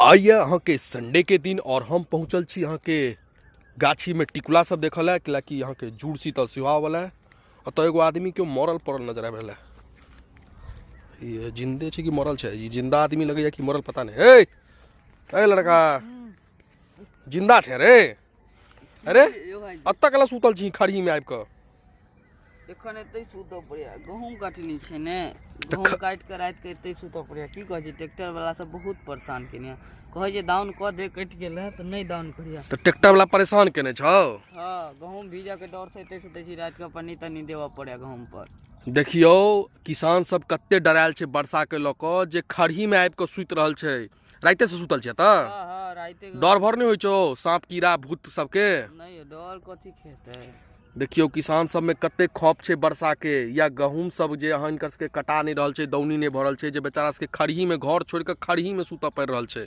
आइ यऽ अहाँके संडे के दिन और हम पहुँचल छी अहाँके गाछी में टिकुला सब देखल है, कि अहाँके जुड़ शीतल सेहो आबल है। ओतऽ एगो आदमी के मरल पड़ल नजर आबि रहल है। ई जिंदे छै कि मरल छै? ई जिंदा आदमी लगैया कि मरल पता नहीं। ए ए लड़का जिंदा छै रे? अरे अतऽ कला सुतल छी खड़ी में आबि कऽ? एखन एतै सुतऽ पड़ैया, गहूँम कटनी छै ने, गहूँम काटि कऽ राति कऽ एतै सुतऽ पड़ैया। की कहै छै, ट्रैक्टर वाला सब बहुत परेशान केने, कहै छै दाउन कऽ दे, कटि गेल है तऽ नहि दाउन करिया। तऽ ट्रैक्टर वाला परेशान केने छौ? हँ, गहूँम भीजऽ के डर से एतै सुतै छी, राति कऽ पन्नी तन्नी देबऽ पड़ैया गहूँम पर। देखियौ किसान सब कते डरायल छै वर्षा के लऽ कऽ जे खरही में आबि कऽ सुति रहल छै। राइते से सुतल छै तऽ? हँ, राइते। डर भर नहि होइ छौ साँप कीड़ा भूत सबके? नहि, डर कथी खेतै। देखियौ किसान सबमे कते खौफ छै वर्षा के, या गहूँम सब जे अहाँ हिनकर सबके कटा नहि रहल छै, दौनी नहि भऽ रहल छै, जे बेचारा सबके खरही में घर छोड़ि कऽ खरही में सुतऽ पड़ि रहल छै।